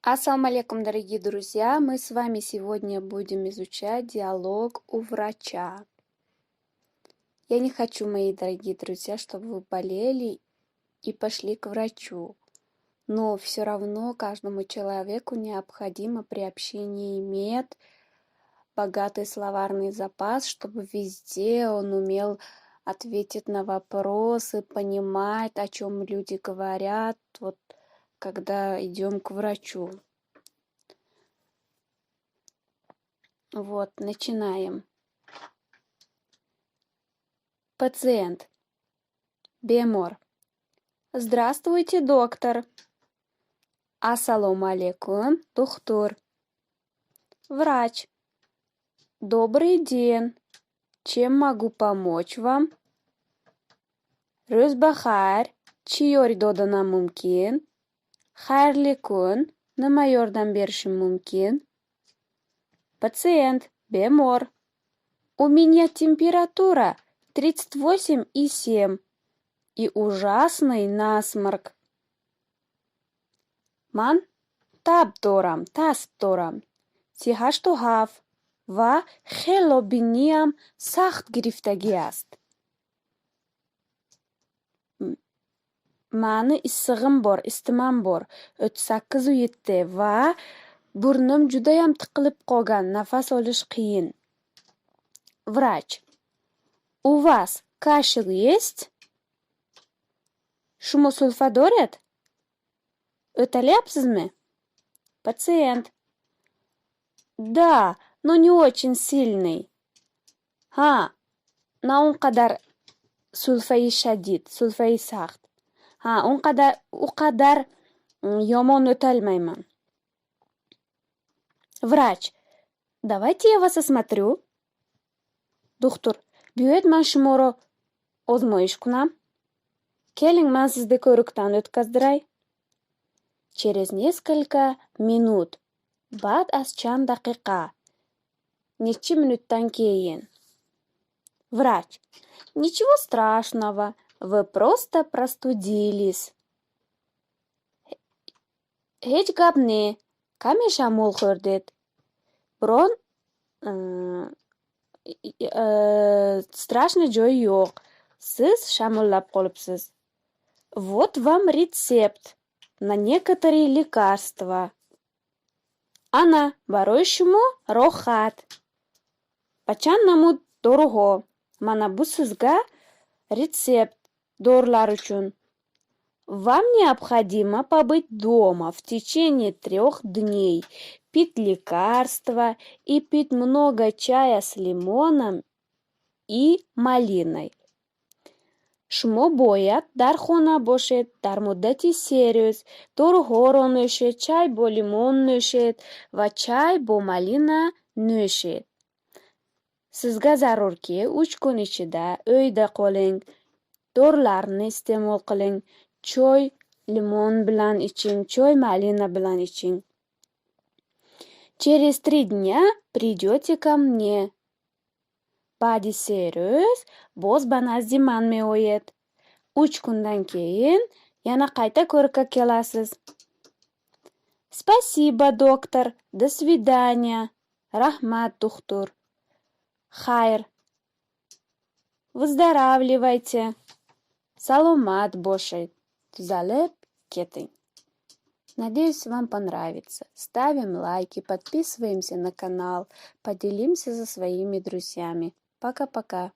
Ассаламу алейкум, дорогие друзья! Мы с вами сегодня будем изучать диалог у врача. Я не хочу, мои дорогие друзья, чтобы вы болели и пошли к врачу. Но все равно каждому человеку необходимо при общении иметь богатый словарный запас, чтобы везде он умел ответить на вопросы, понимать, о чем люди говорят, вот когда идем к врачу. Вот, начинаем. Пациент. Бемор. Здравствуйте, доктор. Ассалому алейкум, духтур. Врач. Добрый день. Чем могу помочь вам? Рӯз ба хайр. Чӣ ёрӣ доданам мумкин? Xayrli kun. Nima yordam berishim mumkin? Пациент. Бемор. У меня температура 38,7 и ужасный насморк. Ман таб дорам, тасб дорам. 38,7 ва хело биниам сахт гирифтагӣ аст. Mani issig'im bor, isitmam bor, 38,7 va burnim judayam tiqilib qolgan, nafas olish qiyin. Врач. У вас кашель есть? Шумо сулфа доред? Yo'talyapsizmi? Пациент. Да, но не очень сильный. Ha, на он қадар сулфаи шадид, сулфаи сахт. Ha, u qadar yomon yo'talmayman. Врач. Давайте я вас осмотрю. Духтур. Биёед, ман шуморо озмоиш кунам. Keling, ман sizni ko'rikdan o'tkazdiray. Через несколько минут. Баъд аз чанд дақиқа. Necha minutdan keyin. Врач. Ничего страшного. Вы просто простудились. Ҳеҷ гап не. Каме шамол хӯрдед. Birон страшный joyi yo'q. Siz shamollab qolibsiz. Вот вам рецепт на некоторые лекарства. Ана, барои шумо роҳхат ба чанд намуд доруҳо. Мана бу sizga рецепт dorilar uchun. Вам необходимо побыть дома в течение 3 дней, пить лекарства и пить много чая с лимоном и малиной. Шумо бояд дар хона бошед дар муддати 3 рӯз, доруҳоро нӯшед, чай бо лимон нӯшед ва чай бо малина нӯшед. Sizga zarurki, 3 kun ichida uyda qoling, dorilarni iste'mol qiling, choy limon bilan iching, choy malina bilan iching. Через 3 дня придете ко мне. Баъди 3 рӯз боз ба назди ман меоед. 3 kundan keyin yana qayta ko'rikka kelasiz. Спасибо, доктор. До свидания. Rahmat, duxtur. Xayr. Выздоравливайте. Salomat boshing. Tuzalib keting. Надеюсь, вам понравится. Ставим лайки, подписываемся на канал, поделимся со своими друзьями. Пока-пока.